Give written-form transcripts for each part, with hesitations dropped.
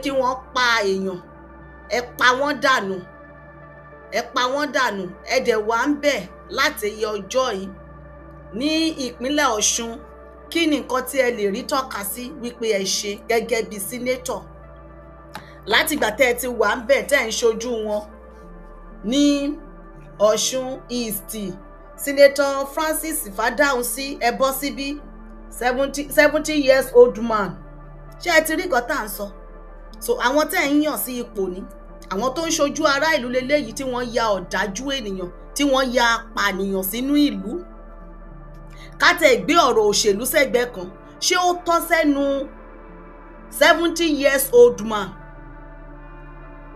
kí wọ́n pa èèyàn, ẹ pa wọ́n dànù, ẹ pa wọ́n dànù. Ẹ dẹ̀ wá ń bẹ̀ láti iye ọjọ́ yìí ní ìpínlẹ̀ Ọ̀ṣun. Kí ni nǹkan tí ẹ lè rí tọ́ka sí wípé ẹ ṣe gẹ́gẹ́ bí senator látìgbà tẹ́ ẹ ti wà ń bẹ̀, tẹ́ ẹ ń ṣojú wọn ní Ọ̀ṣun East? Senator Francis Fádáhùnsí, ẹ bọ́ síbí. 70 years old man, ṣé ẹ ti rí nǹkan tá à ń sọ? So àwọn tẹ́ ẹ̀ ń yàn sí ipò ní, àwọn tó ń ṣojú ará ìlú leléyìí, tí wọ́n ya ọ̀dájú ènìyàn, tí wọ́n ya apànìyàn sínú ìlú. Ká tẹ̀ gbé ọ̀rọ̀ òṣèlú sẹ́gbẹ̀ẹ́ kan, ṣé ó tọ́ sẹ́nu 70 years old man?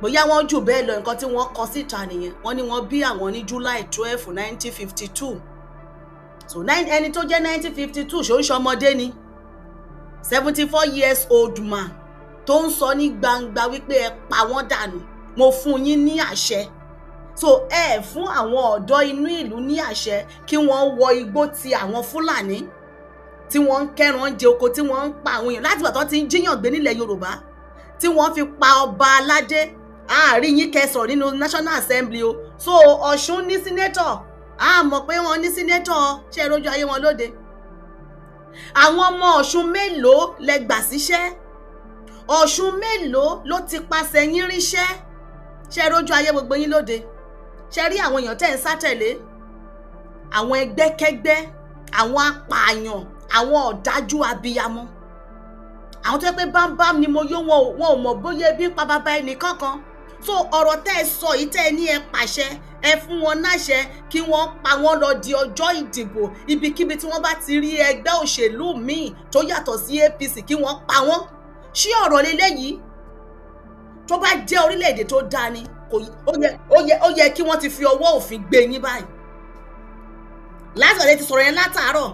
Bóyá wọ́n jù bẹ́ẹ̀ lọ, nǹkan tí wọ́n kọ síta nìyẹn. Wọ́n ní wọ́n bí àwọn ní July 12, 1952. So ẹni tó jẹ́ 1952, ṣó ń ṣọmọdé ni? 74 years old man tó ń sọ ní gbangba wípé ẹ pa wọ́n dànù, mo fún yín ní àṣẹ. So ẹ fún àwọn ọ̀dọ́ inú ìlú ní àṣẹ kí wọ́n wọ igbó ti àwọn Fúlàní tí wọ́n ń kẹ́ran jẹ oko, tí wọ́n ń pa àwọn èèyàn láti ìgbà tó ti ń jíyàn gbé nílẹ̀ Yorùbá, tí wọ́n fi pa ọba aládé. Àárín yín kẹsàn nínú National Assembly o. So Ọ̀ṣun ní senator, a mọ̀ pé wọ́n ní senator. Ṣe é rójú ayé wọn lóde? Àwọn ọmọ Ọ̀ṣun mélòó lẹ gbà síṣẹ́? Ọ̀ṣun mélòó ló ti pasẹ̀ yín ríṣẹ́? Ṣe é rójú ayé gbogbo yín lóde? Ṣe rí àwọn èèyàn tẹ́ ń sátẹ̀lé, àwọn ẹgbẹ́kẹ́gbẹ́, àwọn apààyàn, àwọn ọ̀dájú abiyamọ, àwọn tó yẹ pé bámbám ni mo yó, wọn ò mọ̀ bóyá ebi ń pa bàbá ẹnì kankan. So ọ̀rọ̀ tẹ́ ẹ sọ yìí, tẹ́ ẹ ní ẹ pàṣẹ, ẹ fún wọn náṣẹ kí wọ́n pa wọ́n lọ di ọjọ́ ìdìbò, ibikíbi tí wọ́n bá ti rí ẹgbẹ́ òṣèlú míì tó yàtọ̀ sí APC, kí wọ́n pa wọ́n, ṣé ọ̀rọ̀ lélẹ́yìí? Tó bá jẹ́ orílẹ̀-èdè tó dáa ni, kò ó yẹ kí wọ́n ti fi ọwọ́ òfin gbé yín báyìí. Láti ọ̀dẹ̀ ti sọ̀rọ̀ yẹn látàárọ̀,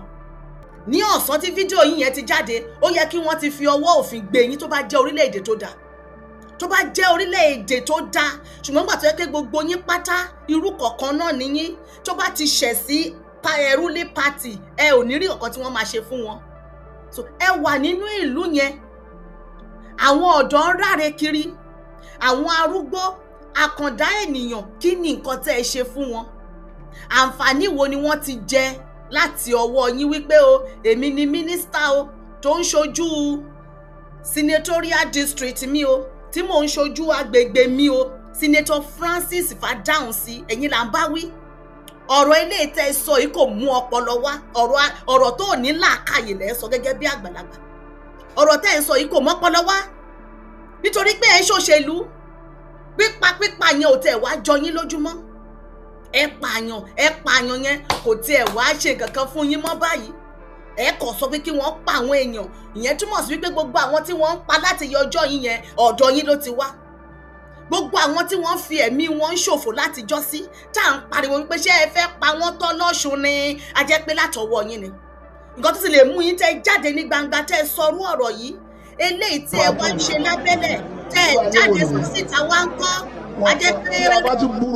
ní ọ̀sán tí fídíò yìí yẹn ti jáde, ó yẹ kí wọ́n ti fi ọwọ́ òfin gbé yín, tó bá jẹ́ orílẹ̀-èdè tó dáa, tó bá jẹ́ orílẹ̀-èdè tó dáa. Ṣùgbọ́n gbà tó yẹ pé gbogbo yín pátá, irú kọ̀ọ̀kan náà níyín, tó bá ti ṣẹ̀ sí ruling party, ẹ ò ní rí ọ̀kan tí wọ́n máa ṣe fún wọn. So ẹ wà nínú ìlú yẹn, àwọn ọ̀dọ́ ń ráre kiri, àwọn arúgbó, àkàndá ènìyàn. Kí ni nǹkan tẹ́ ẹ ṣe fún wọn? Àǹfààní wo ni wọ́n ti jẹ láti ọwọ́ yín wípé o, èmi ni mínísítà o tó ń ṣojú senatorial district mi o, tí mò ń ṣojú agbègbè mi o? Senator Francis Fádáhùnsí, ẹ̀yin là ń bá wí. Ọ̀rọ̀ eléyìí tẹ́ ẹ sọ yìí kò mú ọpọlọ wá. Ọ̀rọ̀ tó ní làákàyè lẹ́ sọ gẹ́gẹ́ bí àgbàlagbà. Ọ̀rọ̀ tẹ́ ẹ sọ yìí kò mọ́pọlọ wá, nítorí pé ẹ ń ṣòṣèlú. Pípa pípa yẹn ò tẹ̀ wá jọ yín lójúmọ́. Ẹ pààyàn, ẹ pààyàn yẹn kò tiẹ̀ wá ṣe nǹkan kan fún yín mọ́ báyìí. Ẹ kàn sọ pé kí wọ́n pa àwọn èèyàn. Ìyẹn túmọ̀ sí wípé gbogbo àwọn tí wọ́n ń pa láti yọ ọjọ́ yìí yẹn, ọ̀dọ̀ yín ló ti wá. Gbogbo àwọn tí wọ́n fi ẹ̀mí wọn ń ṣòfò láti jọ́sí, tá à ń pariwo wípé ṣé ẹ fẹ́ pa wọ́n tán lọ́ṣun ni, a jẹ́ pé látọwọ́ yín ni. Nǹkan tó sì lè mú yín tẹ́ jáde ní gbangba, tẹ́ sọrú ọ̀rọ̀ yìí, eléyìí tí ẹ wá ń ṣe lábẹ́lẹ̀, tẹ́ ẹ jáde sọ síta wá ń kọ́, a jẹ́ pé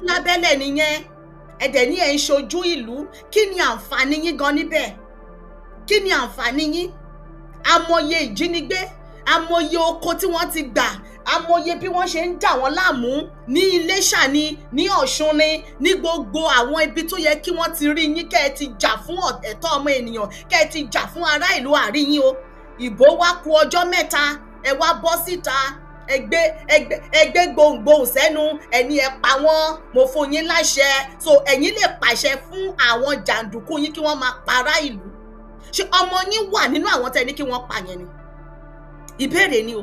lábẹ́lẹ̀ nìyẹn. Ẹ dẹ̀ ní ẹ̀ ń ṣojú ìlú. Kí ni àǹfààní yín gan níbẹ̀? Kí ni àǹfààní yín? Amòye ìjínigbé, amòye oko tí wọ́n ti gbà, amòye bí wọ́n ṣe ń dà wọ́n láàmú ní Iléṣà ni, ní Ọ̀ṣun ni, ní gbogbo àwọn ibi tó yẹ kí wọ́n ti rí yín, kẹ́ ẹ ti jà fún ẹ̀tọ́ ọmọ ènìyàn, kẹ́ ẹ ti jà fún ará ìlú, àrí yín o. Ìbò wá kù ọjọ́ 3, ẹ wá bọ́ síta, ẹgbẹ́ ẹgbẹ́ ẹgbẹ́ gbohùngbohùn sẹ́nu ẹni, ẹ pa wọ́n, mo fún yín láṣẹ. So ẹ̀yin lè pàṣẹ fún àwọn jàǹdùkú yín kí wọ́n máa para ìlú? Ṣé ọmọ yín wà nínú àwọn tẹ́ ní kí wọ́n pa yẹn ni? Ìbéèrè ni o.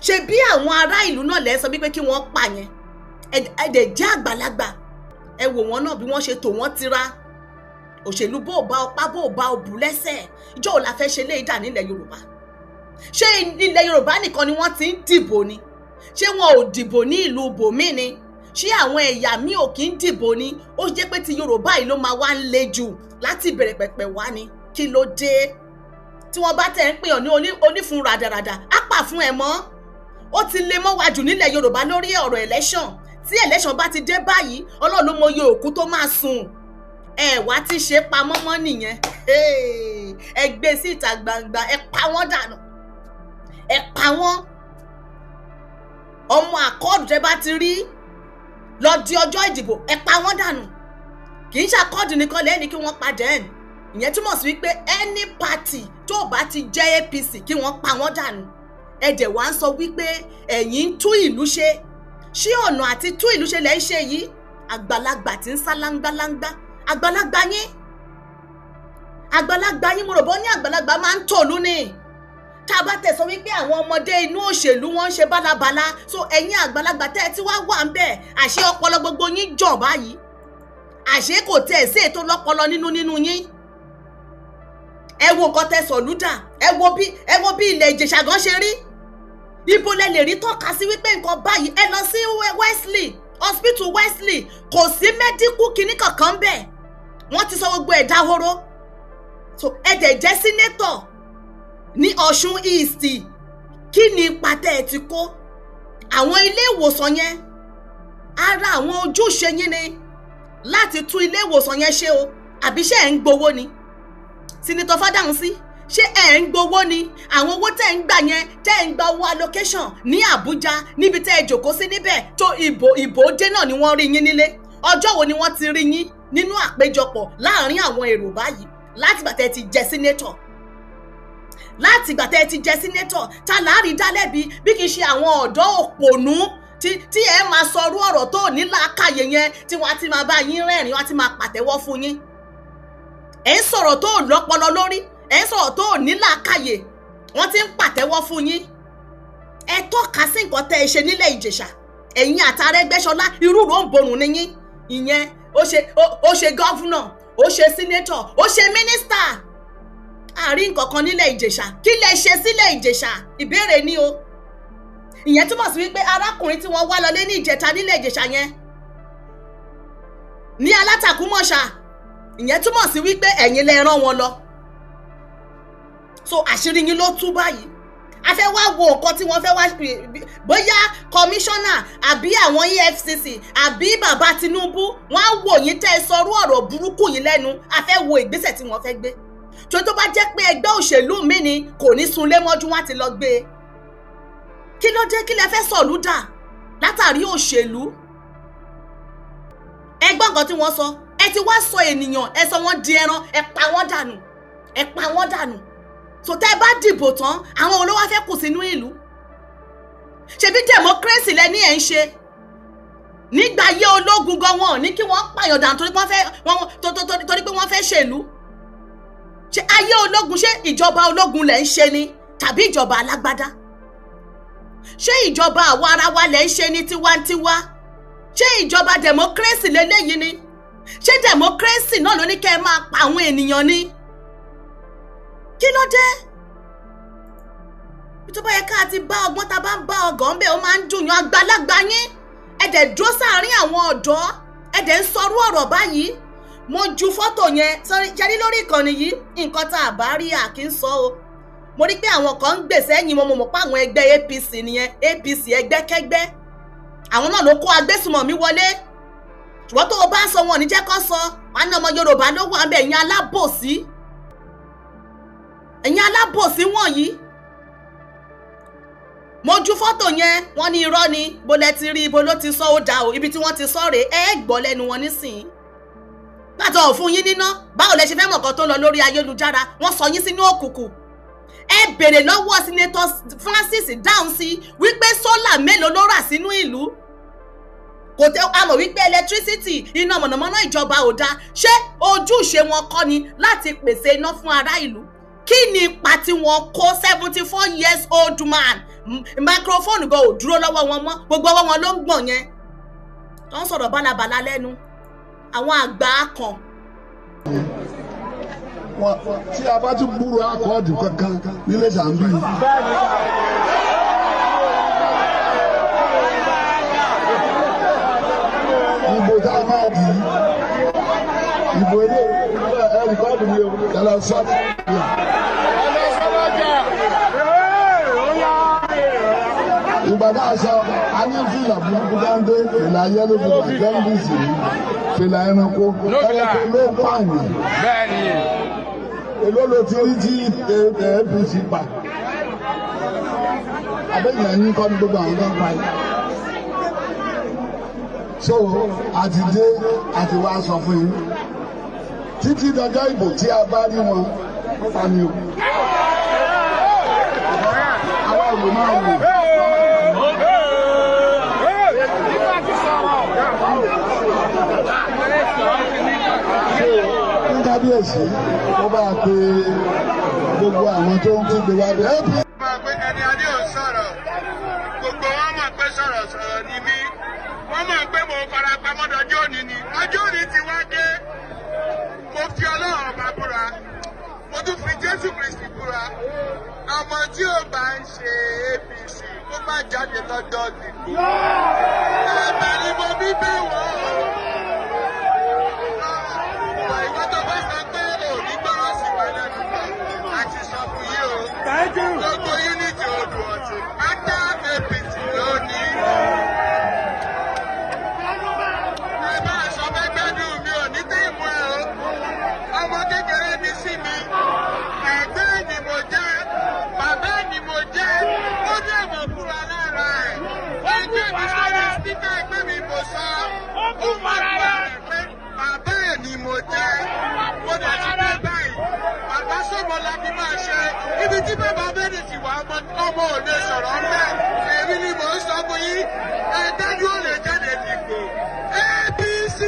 Ṣe bí àwọn ará ìlú náà lẹ́ sọ wípé kí wọ́n pa yẹn? Ẹ dẹ̀ jẹ́ àgbàlagbà. Ẹ wò wọ́n náà bí wọ́n ṣe tò wọ́n tira. Òṣèlú bó bá ọpá, bó bá ọbù lẹ́sẹ̀, ìjọ ò la fẹ́ ṣe léyìí dà nílẹ̀ Yorùbá? Ṣé ilẹ̀ Yorùbá nìkan ni wọ́n ti ń dìbò ni? Ṣé wọn ò dìbò ní ìlú bòmí ni? Ṣé àwọn ẹ̀yà míì ò kí ń dìbò ni? Ó jẹ́ pé ti Yorùbá yìí ló máa wá ń le jù láti ìbẹ̀rẹ̀ pẹ̀pẹ̀ wá ni. Kí ló dé tí wọ́n bá tẹ̀ ń pè ọ́ ní onífun ràdàràdà, á pà fún ẹ mọ́? Ó ti lè mọ́ wa jù nílẹ̀ Yorùbá lórí ọ̀rọ̀ election. Tí election bá ti dé báyìí, Ọlọ́run ló mọ iye òkú tó máa sùn. Ẹ wá ti ṣe pamọ́ mọ́ nìyẹn, ẹ gbé sí ìta gbangba, ẹ pa wọ́n dànù, ẹ pa wọ́n. Ọmọ Accord tẹ́ bá ti rí lọ di ọjọ́ ìdìbò, ẹ pa wọ́n dànù. Kì í ṣe Accord nìkan lẹ́ni kí wọ́n pa dẹ́n. Ìyẹn túmọ̀ sí wípé any party tó bá ti jẹ́ APC, kí wọ́n pa wọ́n dànù. Ẹ dẹ̀ wá ń sọ wípé ẹ̀yin ń tún ìlú ṣe. Ṣé ọ̀nà àti tún ìlú ṣe lẹ́ ń ṣe yìí? Àgbàlagbà tí ń sá láńgbáláńgbá, àgbàlagbà yín, àgbàlagbà yín, mo rò bọ́ ní àgbàlagbà máa ń tòlú ni. Tá a bá tẹ̀ sọ wípé àwọn ọmọdé inú òṣèlú wọn ń ṣe bálabàla, so ẹ̀yin àgbàlagbà tẹ́ ẹ ti wá wà ń bẹ̀, àṣé ọpọlọ gbogbo yín jọ̀ báyìí? Àṣé kò tẹ̀ sí ètò lọ́pọlọ nínú yín? Ẹ wo nǹkan tẹ́ sọ̀lú dà, ẹ wo bí ilẹ̀ Ìjẹ̀ṣà gan ṣe rí. Ibo lẹ lè rí tọ́ka sí wípé nǹkan báyìí? Ẹ lọ sí Wesley hospital, Wesley, kò sí medical kinní kankan bẹ́ẹ̀, wọ́n ti sọ gbogbo ẹ̀ dahoro. So ẹ dẹ̀ jẹ́ senator ní Ọ̀ṣun East, kí ni ipa tẹ́ ẹ ti kó? Àwọn ilé ìwòsàn yẹn, ara àwọn ojúṣe yín ni láti tún ilé ìwòsàn yẹn ṣe o. Àbí ṣé ẹ̀ ń gbowó ni, Senator Fádáhùnsí? Ṣé ẹ̀ ń gbowó ni? Àwọn owó tẹ́ ń gbà yẹn, tẹ́ ń gba owó allocation ní Àbújá, níbi tẹ́ ẹ jòkó sí níbẹ̀ tó ìbò dé náà ni wọ́n rí yín nílé. Ọjọ́ wo ni wọ́n ti rí yín nínú àpéjọpọ̀ láàrin àwọn èrò báyìí látìgbà tẹ́ ẹ ti jẹ senator? Látìgbà tẹ́ ẹ ti jẹ senator, ta láàrin dálẹ́bi bí kì í ṣe àwọn ọ̀dọ́ òpònú tí ẹ máa sọrú ọ̀rọ̀ tó ní làákàyè yẹn, tí wọ́n á ti máa bá yín rẹ́rìn-ín, wọ́n á ti máa pàtẹ́wọ́ fún yín? Ẹ̀ ń sọ̀rọ̀ tó lọ́pọlọ lórí, ẹ̀ ń sọ̀rọ̀ tó ní làákàyè, wọ́n ti ń pàtẹ́wọ́ fún yín. Ẹ tọ́ka sí nǹkan tẹ́ ẹ ṣe nílẹ̀ Ìjẹ̀ṣà. Ẹ̀yin àtàrẹ́gbẹ́ṣọlá, irú rò ń borùn ni yín. Ìyẹn ó ṣe governor, ó ṣe senator, ó ṣe mínísítà, àárín nǹkan kan nílẹ̀ Ìjẹ̀ṣà. Kí lẹ ṣe sílẹ̀ Ìjẹ̀ṣà? Ìbéèrè ni o. Ìyẹn túmọ̀ sí wípé arákùnrin tí wọ́n wá lọlé ní ìjẹta nílẹ̀ Ìjẹ̀ṣà yẹn ní alátakùmọ̀ṣà, ìyẹn túmọ̀ sí wípé ẹ̀yin lẹ rán wọn lọ. So àṣírí yín ló tú báyìí. A fẹ́ wá wo nǹkan tí wọ́n fẹ́ wá, bóyá kọmíṣánná àbí àwọn EFCC àbí bàbá Tinubu, wọ́n á wò yín tẹ́ ẹ sọrú ọ̀rọ̀ burúkú yín lẹ́nu. A fẹ́ wo ìgbésẹ̀ tí wọ́n fẹ́ gbé. Tó bá jẹ́ pé ẹgbẹ́ òṣèlú mi ni, kò ní sunlé mọ́jú, wọ́n á ti lọ gbé e. Kí ló dé? Kí lẹ fẹ́ sọ̀lú dà látàrí òṣèlú? Ẹ gbọ́ nǹkan tí wọ́n sọ. Ẹ ti wá sọ ènìyàn, ẹ sọ wọ́n di ẹran, ẹ pa wọ́n dànù, ẹ pa wọ́n dànù. So tẹ́ ẹ bá dìbò tán, àwọn olówó fẹ́ kù sínú ìlú. Ṣebí democracy lẹ ní ẹ̀ ń ṣe? Nígbà ayé ológun gan, wọn ní kí wọ́n pààyàn dànù torí pé wọ́n fẹ́ ṣèlú. Ṣé ayé ológun, ṣé ìjọba ológun lẹ̀ ń ṣe ni tàbí ìjọba alágbádá? Ṣé ìjọba àwa ara wa lẹ̀ ń ṣe ní tiwantiwa? Ṣé ìjọba democracy lélẹ́yìí ni? Ṣé democracy náà ló ní kẹ́ ẹ máa pa àwọn ènìyàn ni? Kí ló dé tó bá yẹ ká ti bá ọgbọ́n tá a bá ń bá ọgàn bẹ́ẹ̀, ó máa ń dùn yàn. Àgbàlagbà yín, ẹ dẹ̀ dúró sáàárín àwọn ọ̀dọ́, ẹ dẹ̀ ń sọrú ọ̀rọ̀ báyìí. Mo ju fọ́tò yẹn ṣẹ́rí lórí ìkànnì yìí. Nǹkan tá a bá rí, à kì í sọ o. Mo rí pé àwọn kan ń gbèsè ẹ̀yìn wọn, mo mọ̀ pé àwọn ẹgbẹ́ APC nìyẹn. APC ẹgbẹ́kẹ́gbẹ́, àwọn náà ló kó agbésùmọ̀mí wọlé. Ṣùgbọ́n tó o bá sọ, wọn ò ní jẹ́ kó sọ. Wọn ní ọmọ Yorùbá ló wà ń bẹ̀. Ẹ̀yin alábòsí, ẹ̀yin alábòsí wọ̀nyí. Mo ju fọ́tò yẹn, wọ́n ní irọ́ ni. Bó lẹ ti rí? Ibo ló ti sọ? Ó dà o, ibi tí wọ́n ti sọ rèé, ẹ gbọ́ lẹ́nu wọn nísìnyí. Pàtó ò fún yín níná, báwo lẹ ṣe fẹ́ mọ̀ nǹkan tó ń lọ lórí ayélujára? Wọ́n sọ yín sínú òkùnkùn. Ẹ béèrè lọ́wọ́ Senator Francis Dáhùnsí wípé solar mélòó ló rà sínú ìlú. Kò tẹ a mọ̀ wípé electricity, iná mọ̀nàmọ́ná ìjọba ò dáa. Ṣé ojúṣe wọn kọ́ ni láti pèsè iná fún ará ìlú? Kí ni ipa tí wọ́n kó? 74 years old man, microphone gan ò dúró lọ́wọ́ wọn mọ́, gbogbo ọwọ́ wọn ló ń gbọ̀n yẹn tó ń sọ̀rọ̀ bálabàla lẹ́nu àwọn àgbà kan. Tí a bá tún gbúrò Accord kankan nílé sàmbí. Ìbò tá a máa dì í, ìbò ilé ẹ record mi o, ẹ lọ sọ́ọ̀tì. Ìgbà tá a sọ, a ní fìlà burúkú dáńdé, fìlà yellow, fìlà gẹ́ńdìsì, fìlà ẹranko, ẹranko ló pààyàn. Èló ló ti rí tí APC pa? Abẹ́yẹn yín kọ́ ní gbogbo àwọn tó ń pa yìí. So a ti dé, a ti wá sọ fún yín títí dọjọ́ ìbò tí a bá rí wọn pa ni o. Àwa ò lè máa wò. Ní kábíyèsí, ó bá a pe gbogbo àwọn tó ń kígbe wá bí. Mọ̀ pé ẹni adé ò sọ̀rọ̀, gbogbo wọn mọ̀ pé sọ̀rọ̀sọ̀rọ̀ ni mí. Wọ́n mọ̀ pé mo fara pamọ́ dọjọ́ òní ni. Ọjọ́ òní ti wá dé. Mo fi Ọlọ́run Ọba búra. Mo tún fi Jésù Kristi búra. Ọmọ tí ò bá ń ṣe APC kó má jáde lọ́jọ́ ìdìbò. Ẹ̀bẹ̀ ni mo bí bẹ̀ wọ́n. Ìwọ́n tó bá sọ pé òní gbọ́rọ̀ sí wa lẹ́nu àti sọ fún yín o. Gbogbo unity odò ọ̀tún pátá APC lónìí. Ẹ bá a sọ fẹ́ gbẹ́dùn mi ò ní tíìmù ẹ o. Ọmọ kékeré ni sí mi. Ẹ̀gbẹ́ ni mo jẹ́. Bàbá ni mo jẹ́. Ó ní ẹ̀mọ̀ fúnra lára ẹ̀. Ẹgbẹ́ mi sọ́dọ̀ spíkà ẹgbẹ́ mi mo sọ. Ó mọ̀ fúnra rẹ̀ pé bàbá ẹ̀ ni mo jẹ́. Mo dẹ̀ ti dé báyìí. Bàbá sọ̀mọ́ la fi máa ṣe. Ibi tí bàbá bẹ́ẹ̀ ti wà ọmọ ò lè sọ̀rọ̀ ńbẹ́. Èmi ni mò ń sọ fún yín. Ẹ dájú ò lè jáde dìbò. APC!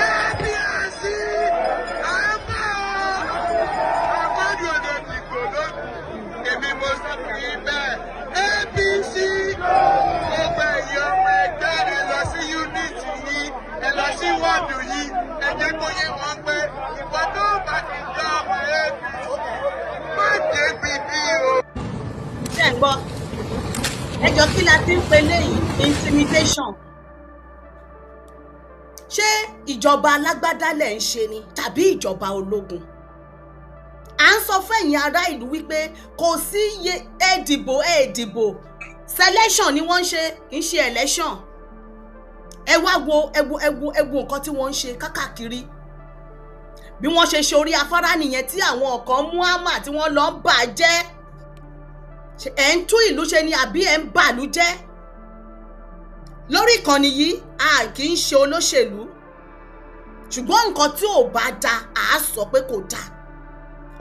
APC! Àmọ́ àkọ́jù ò lè dìbò lónìí. Èmi mo sọ fún yín bẹ́ẹ̀. APC! Gbogbo ẹ̀yin ọmọ ẹgbẹ́ ẹ lọ sí unit yín, ẹ lọ sí wọ́ọ̀dù yín, ẹ jẹ́ kó yé wọn pé ìwọ tó bá ti jọ ọmọ APC má débi bí o. Ṣé ń gbọ́? Ẹ jọ, kí la ti ń pe léyìí? Intimidation. Ṣé ìjọba alágbádá lẹ̀ ń ṣe ni tàbí ìjọba ológun? À ń sọ fún ẹ̀yin ará ìlú wípé kò sí iye ẹ dìbò, ẹ dìbò, selection ni wọ́n ń ṣe, kì í ṣe election. Ẹ wá wo, ẹ wo, ẹ wo, ẹ wo nǹkan tí wọ́n ń ṣe kákàkiri. Bí wọ́n ṣe ṣe orí afárá nìyẹn tí àwọn kan mú àmà tí wọ́n lọ ń bà jẹ́. Ẹ̀ ń tún ìlú ṣe ni àbí ẹ̀ ń bàlú jẹ́? Lórí ìkànnì yìí, a kì í ṣe olóṣèlú, ṣùgbọ́n nǹkan tí ò bá da, à á sọ pé kò da.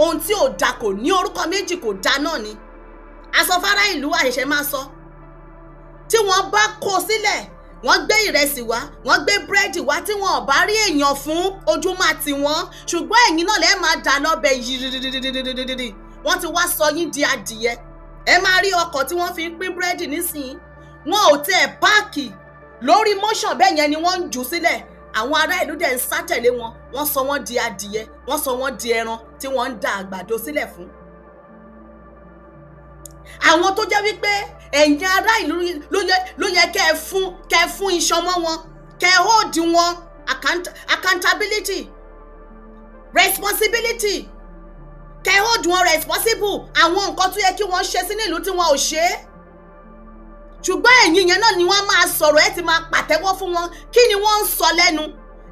Ohun tí ò da kò ní orúkọ méjì, kò da náà ni. Asọfárá ìlú àṣẹṣẹ máa sọ. Tí wọ́n bá kó sílẹ̀, wọ́n gbé ìrẹsì wá, wọ́n gbé búrẹ́dì wá, tí wọ́n ò bá rí èèyàn fún, ojú máa tì wọ́n. Ṣùgbọ́n ẹ̀yin náà lẹ́ẹ̀ máa dà lọ́bẹ̀ yìrìrìrìrìrìrì. Wọ́n ti wá sọ yín di adìyẹ. Ẹ máa rí ọkọ̀ tí wọ́n fi ń pín búrẹ́dì nísìnyí, wọn ò tẹ̀ park lórí motion bẹ́ẹ̀ yẹn ni wọ́n ń jù sílẹ̀. Àwọn ará ìlú dẹ̀ ń sá tẹ̀lé wọn. Wọ́n sọ wọ́n di adìyẹ, wọ́n sọ wọ́n di ẹran tí wọ́n ń da àgbàdo sílẹ̀ fún. Àwọn tó jẹ́ wípé ẹ̀yin ará ìlú ló yẹ kẹ́ ẹ fún iṣan mọ́ wọn, kẹ́ ẹ hold wọn accountability, responsibility, kẹ́ ẹ hold wọn responsible, àwọn nǹkan tó yẹ kí wọ́n ṣe sí nílùú tí wọn ò ṣe é. Ṣùgbọ́n ẹ̀yin yẹn náà ni wọ́n máa sọ̀rọ̀, ẹ ti máa pàtẹ́wọ́ fún wọn. Kí ni wọ́n ń sọ lẹ́nu?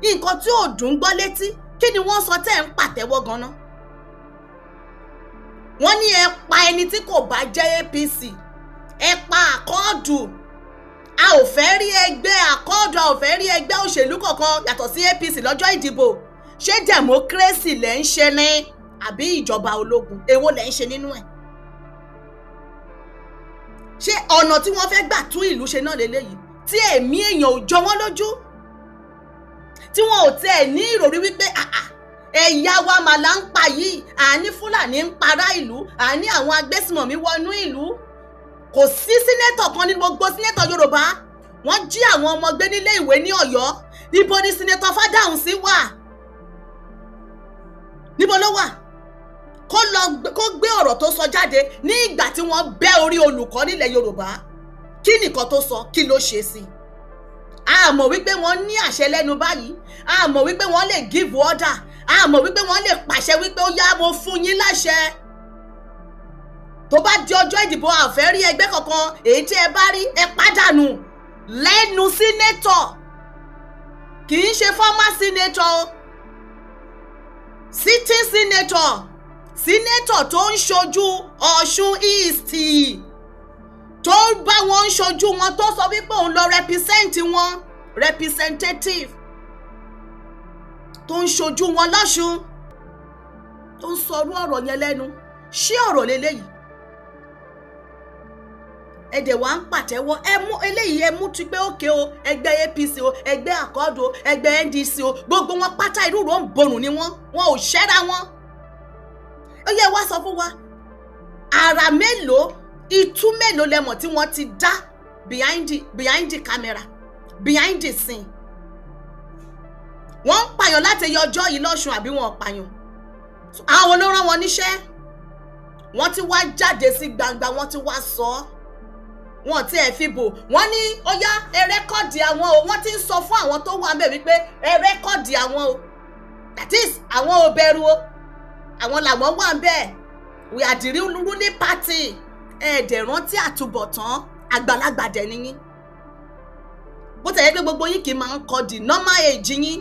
Nǹkan tí ò dùn gbọ́ létí, kí ni wọ́n sọ tẹ́ ẹ̀ ń pàtẹ́wọ́ gan-an? Wọ́n ní ẹ pa ẹni tí kò bá jẹ́ APC, ẹ pa Accord, a ò fẹ́ rí ẹgbẹ́ Accord, a ò fẹ́ rí ẹgbẹ́ òṣèlú kankan yàtọ̀ sí APC lọ́jọ́ ìdìbò. Ṣé democracy lẹ́ ń ṣe ní àbí ìjọba ológun? Èwo lẹ́ ń ṣe nínú ẹ̀? Ṣé ọ̀nà tí wọ́n fẹ́ gbà tún ìlú ṣe náà lélẹ́yìí, tí ẹ̀mí èèyàn ò jọ wọ́n lójú, tí wọn ò tiẹ̀ ní ìròrí wípé àà ẹ̀yà wa màlá ń pa yìí, àní Fúlàní ń para ìlú, àní àwọn agbésùmọ̀mí wọnú ìlú? Kò sí senator kan ní gbogbo senator Yorùbá. Wọ́n jí àwọn ọmọ gbé nílé ìwé ní Ọ̀yọ́. Ibo ni Senator Fádáhùnsí wà? Níbo ló wà? Kó lọ kó gbé ọ̀rọ̀ tó sọ jáde ní ìgbà tí wọ́n bẹ́ orí olùkọ́ nílẹ̀ Yorùbá. Kí nìkan tó sọ? Kí ló ṣe sí i? A mọ̀ wípé wọ́n ní àṣẹ lẹ́nu báyìí, a mọ̀ wípé wọ́n lè give order, a mọ̀ wípé wọ́n lè pàṣẹ wípé ó yá, mo fún yín láṣẹ, tó bá di ọjọ́ ìdìbò, a fẹ́ rí ẹgbẹ́ kankan, èyí tí ẹ bá rí, ẹ pàdánù. Lẹ́nu senator, kì í ṣe former senator o, sitting senator, senator tó ń ṣojú Ọ̀ṣun East, tó bá wọn ń ṣojú wọn, tó sọ wípé òun lọ represent wọn. Representative tó ń ṣojú wọn lọ́ṣun tó ń sọrú ọ̀rọ̀ yẹn lẹ́nu, ṣé ọ̀rọ̀ lélẹ́yìí? Ẹ dẹ̀ wá ń pàtẹ́wọ́. Ẹ mú eléyìí, ẹ mú ti pé òkè o, ẹgbẹ́ APC o, ẹgbẹ́ Accord o, ẹgbẹ́ NDC o, gbogbo wọn pátá ìrúrò ń borùn ni wọ́n, wọn ò ṣẹ́ra wọn. Ó yẹ wá sọ fún wa, àrà mélòó, itú mélòó lẹmọ̀ tí wọ́n ti dá behind the camera, behind the scene? Wọ́n ń pààyàn láti yọ ọjọ́ yìí lọ́sùn, àbí wọn ò pààyàn? Àwọn ló rán wọn níṣẹ́. Wọ́n ti wá jáde sí gbangba, wọ́n ti wá sọ ọ́, wọ́n ti ẹ̀ fi bò. Wọ́n ní ó yá, ẹ record àwọn o. Wọ́n ti ń sọ fún àwọn tó wà ń bẹ̀ wípé ẹ record àwọn o, that is, àwọn ò bẹ̀rù o, àwọn làwọn wà ń bẹ̀, we are the real ruling party. Ẹ dẹ̀ rántí àtúbọ̀tán. Àgbàlagbà dẹ̀ nìyí, bó tẹ̀ yẹ pé gbogbo yín kì í máa ń kọ the normal age yín,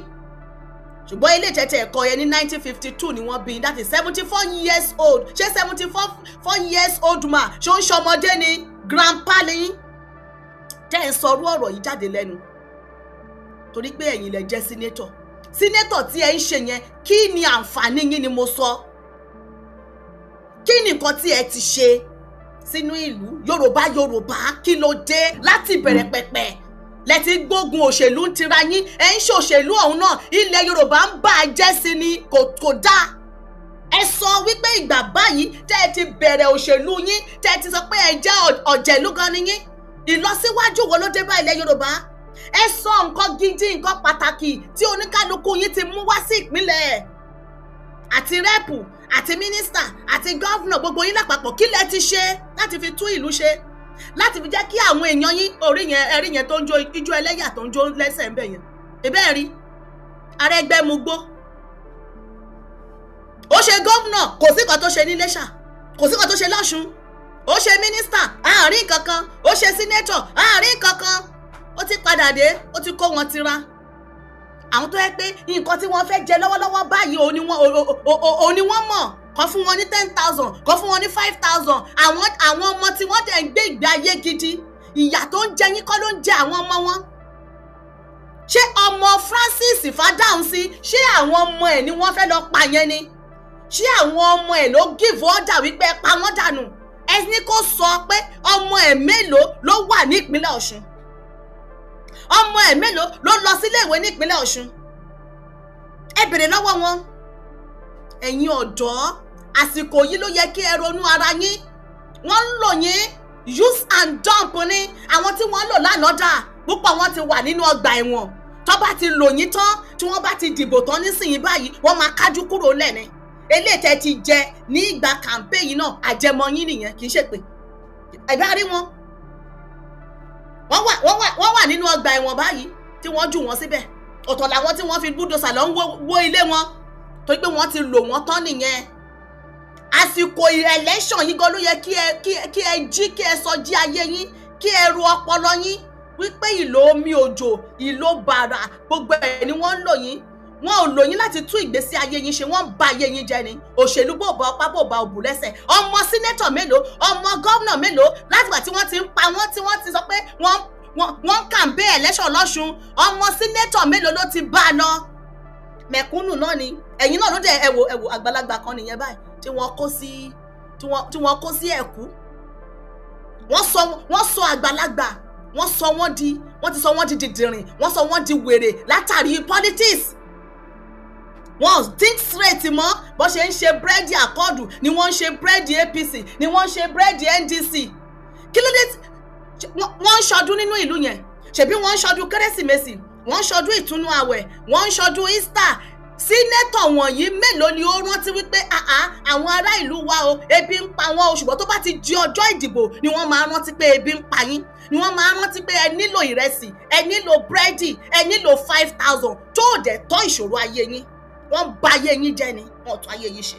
ṣùgbọ́n ilé ìtẹ́tẹ̀ ẹ̀kọ́ yẹn ní 1952 ni wọ́n bí, that is 74 years old. Ṣé 74 years old man, ṣé ó ń ṣọmọdé ni? Grandpa lẹ́yìn tẹ́ ẹ̀ ń sọrú ọ̀rọ̀ yìí jáde lẹ́nu torí pé ẹ̀yin lẹ jẹ́ senator. Senator tí ẹ ń ṣe yẹn, kí ni àǹfààní yín ni mo sọ? Kí ni nǹkan tí ẹ ti ṣe sínú ìlú Yorùbá? Yorùbá, kí ló dé? Láti bẹ̀rẹ̀ pẹ̀pẹ̀ lẹ ti gbógun òṣèlú ń tira yín, ẹ ń ṣòṣèlú ọ̀hún náà, ilẹ̀ Yorùbá ń bà á jẹ́ sí ni, kò dáa. Ẹ sọ wípé ìgbà báyìí tẹ́ ẹ ti bẹ̀rẹ̀ òṣèlú yín, tẹ́ ẹ ti sọ pé ẹ jẹ́ ọ̀jẹ̀lú gan ni yín, ìlọsíwájú wo ló dé bá ilẹ̀ Yorùbá? Ẹ sọ nǹkan gidi, nǹkan pàtàkì tí oníkálukú yín ti mú wá sí ìpínlẹ̀, àti rep, àti mínísítà, àti governor, gbogbo yín lápapọ̀, kí lẹ ti ṣe láti fi tún ìlú ṣe, láti fi jẹ́ kí àwọn èèyàn yín orí yẹn, ẹ̀rí yẹn tó ń jó ijó ẹlẹ́yà tó ń jó lẹ́sẹ̀ ń bẹ̀ yẹn? Ìbẹ́ẹ̀ rí Arẹ́gbẹ́ mu gbó, ó ṣe gómìnà, kò sí nǹkan tó ṣe ní Iléṣà, kò sí nǹkan tó ṣe lọ́ṣun. Ó ṣe mínísítà, àárín kankan. Ó ṣe senator, àárín kankan. Ó ti padà dé, ó ti kó wọn tira, àwọn tó yẹ pé nǹkan tí wọ́n fẹ́ jẹ lọ́wọ́lọ́wọ́ báyìí òun ni wọ́n mọ̀. Kọ́ fún wọn ní 10,000, kọ́ fún wọn ní 5,000. Àwọn ọmọ tí wọ́n dẹ̀ ń gbé ìgbé ayé gidi, ìyà tó ń jẹ yín kọ́ ló ń jẹ àwọn ọmọ wọn. Ṣé ọmọ Francis Fádáhùnsí, ṣé àwọn ọmọ ẹ̀ ni wọ́n fẹ́ lọ pa yẹn ni? Ṣé àwọn ọmọ ẹ̀ ló give order wípé ẹ pa wọ́n dànù? Ẹ ní kó sọ pé ọmọ ẹ̀ mélòó ló wà ní ìpínlẹ̀ Ọ̀ṣun, ọmọ ẹ̀ mélòó ló lọ sílé ìwé ní ìpínlẹ̀ Ọ̀ṣun. Ẹ bèrè lọ́wọ́ wọn. Ẹ̀yin ọ̀dọ́, àsìkò yìí ló yẹ kí ẹ ronú ara yín. Wọ́n ń lò yín use and dump ni. Àwọn tí wọ́n lò lánàá dà? Púpọ̀ wọn ti wà nínú ọgbà ẹ̀wọ̀n. Tó bá ti lò yín tán, tí wọ́n bá ti dìbò tán nísìnyí báyìí, wọ́n máa kájú kúrò lẹ́ni. Eléyìí tẹ́ ti jẹ ní ìgbà campaign náà, àjẹmọ́ yín nìyẹn, kì í ṣèpè. Ẹ̀bá rí wọn, wọ́n wà nínú ọgbà ẹ̀wọ̀n báyìí tí wọ́n jù wọ́n síbẹ̀. Ọ̀tọ̀ làwọn tí wọ́n fi bulldozer lọ ń wó ilé wọn torí pé wọ́n ti lò wọ́n tán nìyẹn. Àsìkò election yìí gan ló yẹ kí ẹ jí, kí ẹ sọ jí ayé yín, kí ẹ ro ọpọlọ yín wípé ìlò omi òjò, ìlò bàrà, gbogbo ẹ̀ ni wọ́n ń lò yín. Wọn ò lò yín láti tún ìgbésí ayé yín ṣe, wọ́n ń ba ayé yín jẹ́ ni. Òṣèlú bò bá ọpá, bò bá òbú lẹ́sẹ̀. Ọmọ senator mélòó, ọmọ gómìnà mélòó, látìgbà tí wọ́n ti ń pa wọ́n, tí wọ́n ti sọ pé wọ́n ń campaign election lọ́ṣun, ọmọ senator mélòó ló ti bá a lọ? Mẹ̀kúnnù náà ni ẹ̀yin náà ló dẹ̀. Ẹ wò, ẹ wò, àgbàlagbà kan nìyẹn báyìí tí wọ́n kó sí ẹ̀kú. Wọ́n sọ àgbàlagbà, wọ́n ti sọ wọ́n di dìdìrìn, wọ́n sọ wọ́n di wèrè látàrí politics. Wọ́n think straight mọ́. Bó ṣe ń ṣe búrẹ́dì Accord ni wọ́n ń ṣe búrẹ́dì APC, ni wọ́n ń ṣe búrẹ́dì NDC. Kí ló dé? Wọ́n ń ṣọdún nínú ìlú yẹn. Ṣebí wọ́n ń ṣọdún Kérésìmesì, wọ́n ń ṣọdún ìtúnú àwẹ̀, wọ́n ń ṣọdún Easter. Senator wọ̀nyí mélòó ni ó rántí wípé àá, àwọn ará ìlú wa o, ebi ń pa wọ́n o? Ṣùgbọ́n tó bá ti di ọjọ́ ìdìbò ni wọ́n máa rántí pé ebi ń pa yín, ni wọ́n máa rántí pé ẹ nílò ìrẹsì, ẹ nílò búrẹ́dì, ẹ nílò 5,000 tó dẹ̀ tọ́ ìṣòro ayé yín. Wọ́n bà ayé yín jẹ́ ni, wọ́n tún ayé yín ṣe,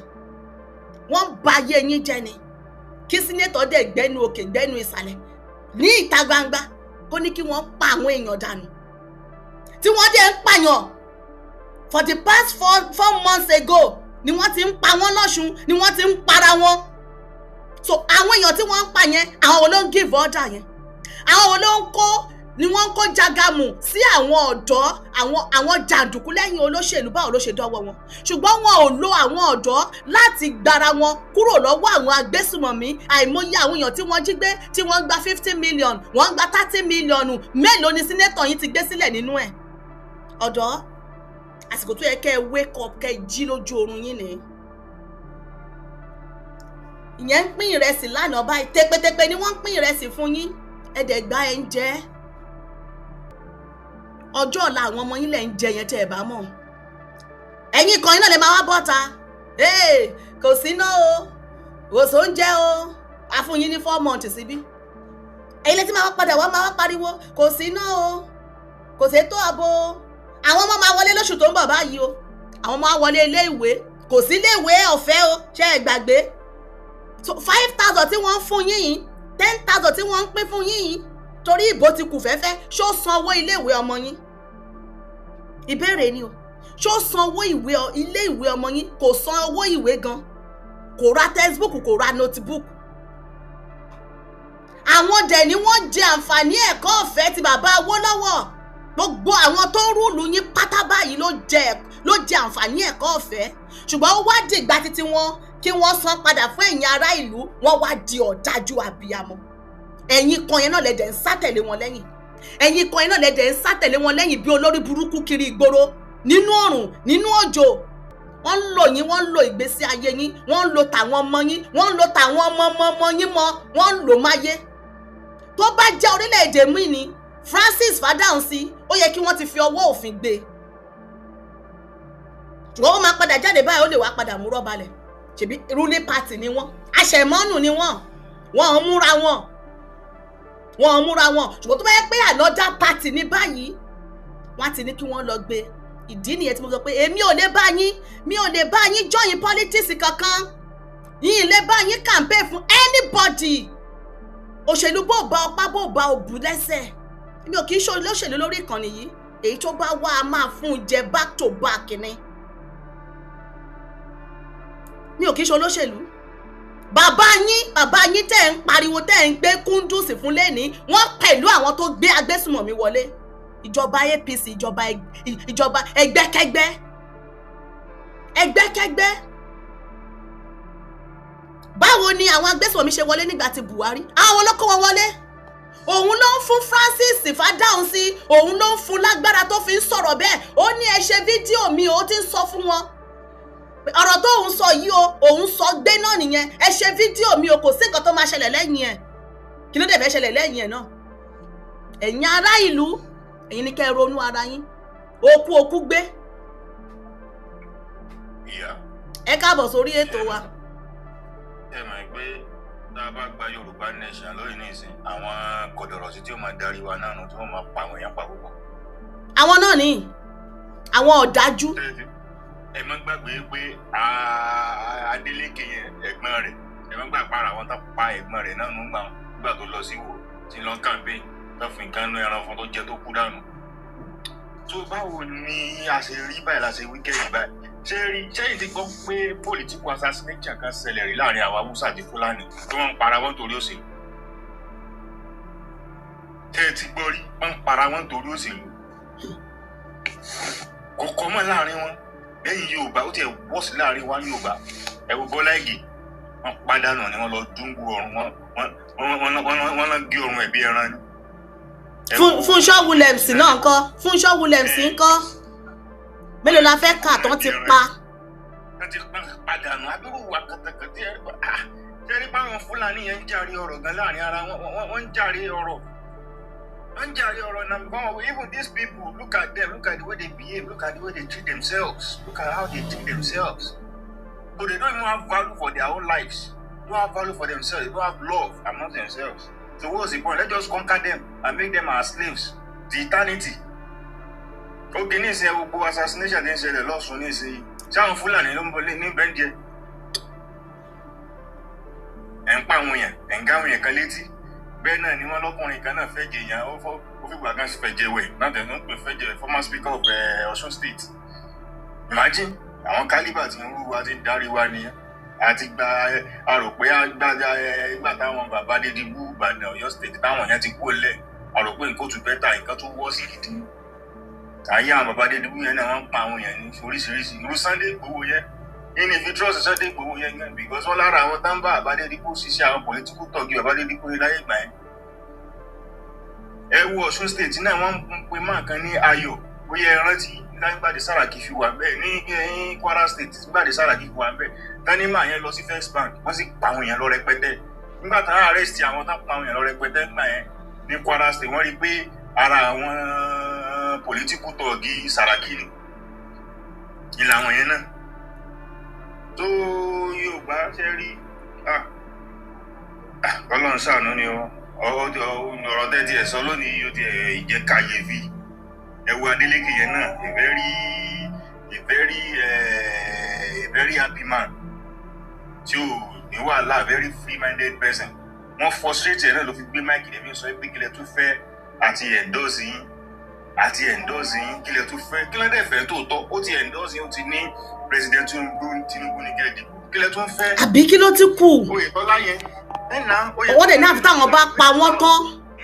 wọ́n bà ayé yín jẹ́ ni. Kí senator dẹ̀ gbẹ́nu òkè, gbẹ́nu ìsàlẹ̀ ní ìta gbangba, kó ní kí wọ́n pa àwọn èèyàn dànù, tí wọ́n dẹ̀ ń pààyàn for the past 4 months ago ni wọ́n ti ń pa wọ́n lọ́ṣun, ni wọ́n ti ń para wọn. So àwọn èèyàn tí wọ́n ń pa yẹn, àwọn wo ló ń give order yẹn? Àwọn wo ló ń kó Ni wọ́n ń kó jágàmù sí àwọn ọ̀dọ́, àwọn jàǹdùkú lẹ́yìn olóṣèlú. Báwo ló ṣe dọ́wọ́ wọn? Ṣùgbọ́n wọn ò lo àwọn ọ̀dọ́ láti gbara wọn kúrò lọ́wọ́ àwọn agbésùmọ̀mí. Àìmọye àwọn èèyàn tí wọ́n jí gbé, tí wọ́n gba 50 million, wọ́n gba 30 million. Mélòó ni senator yín ti gbé sílẹ̀ nínú ẹ̀? Ọ̀dọ́, àsìkò tó yẹ kẹ́ ẹ wake up, kẹ́ ẹ jí lójú oorun yín ni. Ìyẹn ń pín ìrẹsì lánàá báyìí, tẹpẹtẹpẹ ni wọ́n ń pín ìrẹsì fún yín. Ẹ̀ẹ́dẹ̀gbá ẹ̀ ń jẹ́ ọjọ́ ọ̀la àwọn ọmọ yín lẹ̀ ń jẹ yẹn. Tẹ́ ẹ bá mọ̀, ẹ̀yin kan yín náà lè máa wá bọ́ta, kò síná o, kò sóúnjẹ o. A fún yín ní 4 months síbí. Ẹ̀yin létí máa wá padà wá, máa wá pariwo kò síná o, kò sétò ààbò o. Àwọn ọmọ máa wọlé lóṣù tó ń bọ̀ báyìí o. Àwọn ọmọ á wọlé ilé ìwé, kò sí ilé ìwé ọ̀fẹ́ o. Ṣé ẹ gbàgbé? So 5,000 tí wọ́n ń fún yín yìí, 10,000 tí wọ́n ń pín fún yín yìí, torí ìbò ti kù fẹ́fẹ́, ṣó san owó ilé ìwé ọmọ yín? Ìbéèrè ni o. Ṣó san owó ìwé ilé ìwé ọmọ yín? Kò san owó ìwé gan, kò ra textbook, kò ra notebook. Àwọn dẹ̀ ni wọ́n jẹ àǹfààní ẹ̀kọ́ ọ̀fẹ́ ti bàbá Awólọ́wọ̀. Gbogbo àwọn tó ń rule yín pátá báyìí ló jẹ àǹfààní ẹ̀kọ́ ọ̀fẹ́, ṣùgbọ́n ó wá dìgbà títí wọn kí wọ́n san padà fún ẹ̀yin ará ìlú, wọ́n wá di ọ̀dájú abiyamọ. Ẹ̀yin kan yẹn náà lẹ́dẹ̀ ń sá tẹ̀lé wọn lẹ́yìn. Ẹ̀yin kan yẹn náà lẹ́dẹ̀ ń sá tẹ̀lé wọn lẹ́yìn bí olórí burúkú kiri ìgboro, nínú ọ̀rùn, nínú òjò. Wọ́n ń lò yín, wọ́n ń lo ìgbésí ayé yín, wọ́n ń lo tàwọn ọmọ yín, wọ́n ń lo tàwọn ọmọ ọmọ ọmọ yín mọ́, wọ́n ń lò máyé. Tó bá jẹ́ orílẹ̀-èdè míì ni Francis Fádáhùnsí, ó yẹ kí wọ́n ti fi ọwọ́ òfin gbé e, ṣùgbọ́n ó máa padà jáde báyìí, ó lè wá padà mú rọ́balẹ̀. Ṣèbí ruling party ni wọ́n, àṣẹmọ́nù ni wọ́n, wọ́n ń múra wọn, wọ́n ń múra wọn. Ṣùgbọ́n tó bá yẹ pé another party ní báyìí, wọ́n á ti ní kí wọ́n lọ gbé. Ìdí nìyẹn tí mo sọ pé èmi ò lè bá yín, mi ò lè bá yín join politics kankan, yín lè bá yín campaign fún anybody. Òṣèlú bó bá ọpá bó bá òbú lẹ́sẹ̀, mi ò kì í ṣe olóṣèlú lórí ìkànnì yìí. Èyí tó bá wá, a máa fún un jẹ back to back ni. Mi ò kì í ṣe olóṣèlú. Bàbá yín, bàbá yín tẹ́ ń pariwo, tẹ́ ń gbé kúndùsì fún lẹ́ni, wọ́n pẹ̀lú àwọn tó gbé agbésùmọ̀mí wọlé, ìjọba APC, ìjọba ẹgbẹ́kẹ́gbẹ́, ẹgbẹ́kẹ́gbẹ́. Báwo ni àwọn agbésùmọ̀mí ṣe wọlé nígbà tí Buhari? Àwọn ló kó wọn wọlé. Òun ló ń fún Francis Fádáhùnsí, òun ló ń fún lágbára tó fi ń sọ̀rọ̀ bẹ́ẹ̀. Ó ní ẹ ṣe fídíò mi, ó ti ń sọ fún wọn ọ̀rọ̀ tó ń sọ yìí o, òun sọ gbé náà nìyẹn. Ẹ ṣe fídíò mi o, kò sí nǹkan tó máa ṣẹlẹ̀ lẹ́yìn ẹ̀. Kí ló dé fẹ́ ṣẹlẹ̀ lẹ́yìn ẹ̀ náà? Ẹ̀yin ará ìlú, ẹ̀yin ni kẹ́ ẹ ronú ara yín. Okú okú gbé. Ìyá. Ẹ káàbọ̀ sórí ètò wa. Ẹ mọ̀ pé tá a bá gba Yorùbá nation lórí nísìn, àwọn kọ̀dọ̀rọ̀ sí tí ó máa darí wa náà nù, tí wọ́n máa pa àwọn èèyàn pa púpọ̀. Àwọn náà ní àwọn ọ̀dájú. Ẹ má gbàgbé pé Adeleke yẹn, ẹ̀gbọ́n rẹ̀, ẹ má gbàgbé ara àwọn tó pa ẹ̀gbọ́n rẹ̀ náà nù gbà tó lọ sí wò tí lọ́n campaign, tó fi nǹkan nú ẹran fún tó jẹ tó kú dànù. Tó báwo ni a ṣe rí báyìí la ṣe wíkẹ́ẹ̀dì báyìí? Ṣé rí ṣẹ́yìn ti gbọ́ pé political assassination kan ṣẹlẹ̀ rí láàrin àwọn Haúsá àti Fúlàní tí wọ́n ń para wọn torí òṣèlú? Ṣé ẹ ti gbọ́ rí? Wọ́n ń para wọn torí òṣèlú, kò kọ́ mọ́ láàrin wọn. Lẹ́yìn Yorùbá, ó tiẹ̀ wọ́ọ̀sì láàrin wa Yorùbá. Ẹ wo Bọ́lá Ìgè, wọ́n pàdánù ni, wọ́n lọ dúnbù ọrùn wọn, wọ́n lọ gé ọrùn ẹ̀ bí ẹran ni. Fúnṣọ́ Williams náà ńkọ́? Fúnṣọ́ Williams ńkọ́? Mélòó la fẹ́ kà tán ti pa? Wọ́n ti padànù abirù wa kàtàkàtì. Ẹ ṣe rí báwọn Fúlàní yẹn ń jàre ọ̀rọ̀ gan láàrin ara wọn, wọ́n ń jàre ọ̀rọ̀, wọ́n ń jàre ọ̀rọ̀ na gan. Even these people, look at them, look at the way they behave, look at the way they treat themselves, look at how they treat themselves. So they don't even have value for their own lives, they don't have value for themselves, they don't have love among themselves. So what's the point? Let's just conquer them and make them our slaves the eternity. Okay, ní ìsìn, gbogbo assassination tí ń ṣẹlẹ̀ lọ́sùn ní ìsìn, sáwọn Fúlàní ló ń bọ ní bẹ́ńjẹ. Ẹ̀ ń pa àwọn èèyàn, ẹ̀ ń gáwọn èèyàn kan létí. Bẹ́ẹ̀ náà ni wọ́n lọ́kùnrin kan náà fẹ́ jẹ èèyàn, ó fìgbà kan fẹ́ jẹ wẹ̀ náà tẹ̀ ń pè fẹ́ jẹ former speaker of Ọ̀ṣun State. Imagine, àwọn caliber tí ń rú wa, ti ń darí wa nìyẹn. Àti gba a rò pé ìgbà táwọn bàbá Adédìbú, Ìbàdàn, Ọ̀yọ́ State, táwọn yẹn ti kú lẹ̀. A rò pé nǹkan tún better, nǹkan tó wọ́ sí gidi. Ayé àwọn bàbá Adédìbú yẹn náà, wọ́n ń pa àwọn èèyàn ní oríṣiríṣi. Irú Sunday Igboho yẹn, ní fi trust Sunday Igboho yẹn gan, because wọ́n lára àwọn tá ń bá bàbá Adédìbú ṣiṣẹ́, àwọn political thug bàbá Adédìbú yẹn láyé ìgbà yẹn. Ẹ wo Ọ̀ṣun State náà, wọ́n ń pe máa kan ní Ayọ̀, bóyá ẹ rántí, nígbà tí Sàràkí fi wà bẹ́ẹ̀ ní Kwara State, nígbà tí Sàràkí fi wà bẹ́ẹ̀, tani máa yẹn lọ sí First Bank, wọ́n sì pa àwọn èèyàn lọ rẹpẹtẹ. Nígbà táwọn arrest àwọn tán pa àwọn èèyàn lọ rẹpẹtẹ nígbà yẹn ní Kwara State, wọ́n rí i pé ara àwọn political thug Sàràkí ni ìlànà yẹn náà tó. Yorùbá ṣe rí, Ọlọ́run ṣàánú ni o. Ọ̀rọ̀ tẹ́ ti ẹ̀ sọ lónìí yóò ti ẹ̀ jẹ́ kàyéfì. Ẹ wo Adeleke yẹn náà, a very happy man tí ò ní wàhálà, very free minded person. Wọ́n frustrate ẹ̀ náà ló fi gbé mic lẹ́bí sọ pé kílẹ̀ tún fẹ́, àti endorse yín, àti endorse yín, kílẹ̀ tún fẹ́, kílẹ̀ dẹ̀ fẹ́ tòótọ́. Ó ti endorse yín, ó ti ní President Tinubu ní kílẹ̀ dìbò, kílẹ̀ tún fẹ́. Àbí kí ló ti kù? Oyètọ́lá yẹn. Owó dẹ̀ náà, táwọn bá pa wọ́n tán,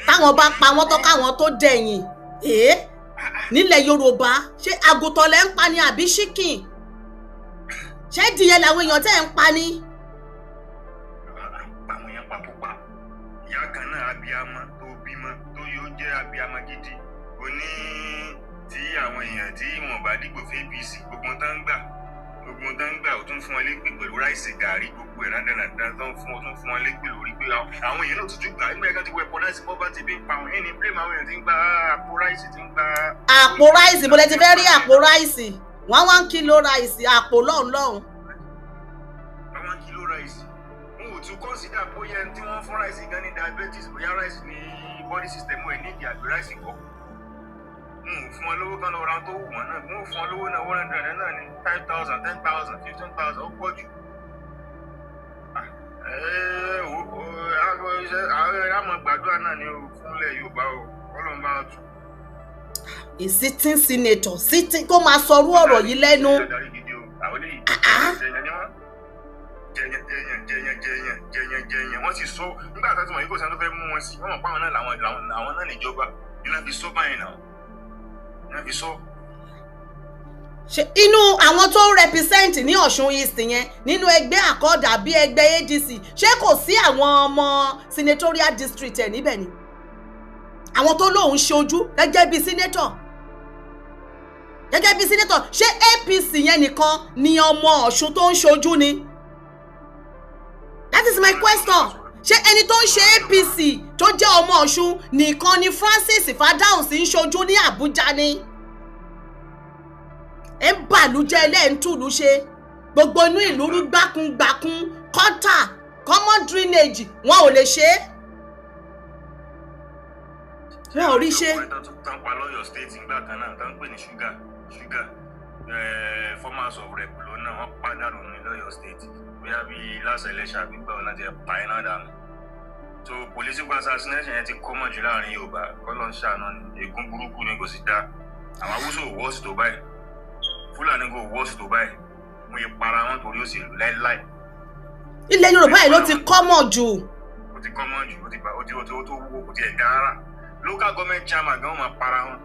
táwọn bá pa wọ́n tán, káwọn tó dẹ̀yìn èé nílẹ̀ Yorùbá. Ṣé àgùntàn lẹ́ ń pa ni àbí chicken? Ṣé ìdíyẹ làwọn èèyàn tẹ́ ń pa ni? Àwọn èèyàn papòpà. Ìyá kan náà, abiyamọ tó bímọ tó yóò jẹ́ abiyamọ gidi, ó ní tí àwọn èèyàn tí wọn bá dìbò fún APC, gbogbo tán ń gbà, gbogbo tán ń gbà, ó tún fún wọn lépè pẹ̀lú rice, gàrí, gbogbo ẹ̀ rádaràdà tó ń fún, ó tún fún wọn lépè lórí pé àwọn èèyàn náà tuntun gbà nígbà kan ti weaponize poverty bí ń pa àwọn èèyàn ní blame àwọn èèyàn tí ń gba àpò rice, tí ń gba. Àpò rice, bó lẹ ti fẹ́ rí àpò rice? 1 1 kilo rice, àpò lọ́hùn lọ́hùn. 1 kilo rice, wọn ò tún consider bóyá ẹni tí wọ́n fún rice gan ní diabetes, bóyá rice ní body system ẹ̀ ní ìdí àbí rice kọ́. N ò fún wọn lówó kan lọ ra tó wù wọn náà, n ò fún wọn lówó náà, 100 náà ní 5,000, 10,000, 15,000, ó pọ̀ jù. Àmọ́ gbàdúrà náà ni o fúnlẹ̀ Yorùbá o, Ọlọ́run bá tù. A sitting senator, sitting, kó máa sọrú ọ̀rọ̀ yìí lẹ́nu. Àwọn eléyìí jẹyàn ni wọ́n, jẹyàn jẹyàn jẹyàn jẹyàn jẹyàn jẹyàn. Wọ́n sì sọ nígbà tó ti mọ̀ yìí, kò sẹ́ni tó fẹ́ mú wọn sí. Wọ́n mọ̀ pé àwọn náà làwọn àwọn náà níjọba ní náà fi sọ báyìí náà náà fi sọ. Ṣe inú àwọn tó ń represent ní Ọ̀ṣun East yẹn nínú ẹgbẹ́ Accord àbí ẹgbẹ́ ADC, ṣé kò sí àwọn ọmọ senatorial district ẹ̀ níbẹ̀ ni? Àwọn tó lóun ṣojú gẹ́gẹ́ bíi senator, gẹ́gẹ́ bíi senator, ṣé APC yẹn nìkan ni ọmọ Ọ̀ṣun tó ń ṣojú ni? That is my question. Ṣé ẹni tó ń ṣe APC tó jẹ́ ọmọ Ọ̀ṣun nìkan ni Francis Fadahunsi ń ṣojú ní Àbújá ni? Ẹ ń bàlújẹ́, ilé ń tùlú ṣe, gbogbo inú ìlú rú gbákùngbàkùn. Kọ́tà, common drainage, wọn ò lè ṣe é, wọn ò rí ṣe. Tán pa lọ́yọ̀ State ńgbà kan náà, tán ń pè ní Sugar Sugar, former House of Rep ló náà, wọ́n pàdánù ní lọ́yọ̀ State, bóyá bíi last election àbí gbà wọn láti pa iná dànù. So political assassination yẹn ti common jù láàrin Yorùbá. Kọ́lọ́ ń ṣàánú ni, ègún burúkú ni, kò sì dáa. Àwọn Haúsá ò worse tó báyìí, Fúlàní kò worse tó báyìí, mo yẹ para wọn torí òṣèlú láíláí. Ilẹ̀ Yorùbá yìí ló ti common jù. Ó ti common jù, ó ti bá ó ti ó ti ó tó wúwo, kò tiẹ̀ dára. Local government chairman gan máa para wọn.